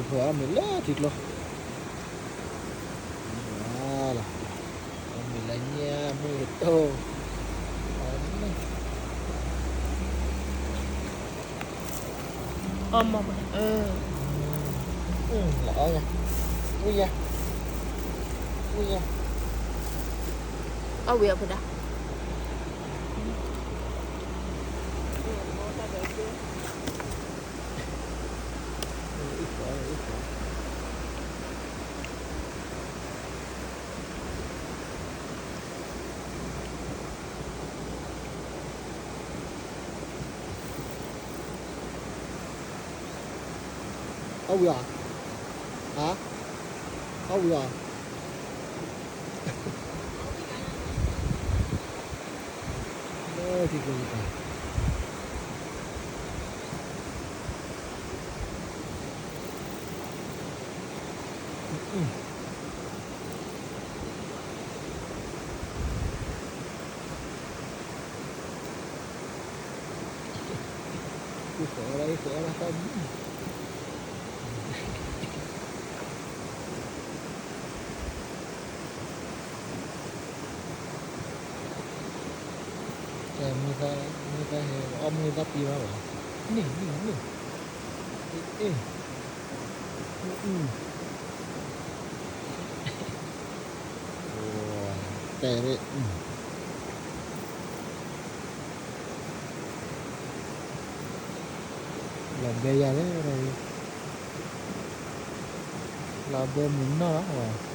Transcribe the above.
ဖိအီၣ်မ့ၤလၢထံကျိ, အီၣ်မ့ၤလၢညၣ်မုၢ်ကတိၢ်, အီၣ်မ့ၤ, အီၣ်ညါ, အီၣ်ညါ, အီၣ်ဝံၤအီၣ်ဖိဒၣ်. အီၣ်ဝံၤအီၤ, ဟါ, အီၣ်ဝံၤအီၤ, လၢထံကျိပူၤ, ယဃီအီၣ်ဒၣ်, ယဃီအီၣ်ဒၣ်တၢ်မံ, မ့ၢ်သးဟဲအီၣ်မ့ၢ်သးပံၤဘၣ်လီၤ, န့ၣ်န့ၣ်န့ၣ်, အ့ၣ်, တဲ, လီၤဘဲယၤလဲၣ်, လီၤဘဲမုၢ်နီၢ်လီၤ.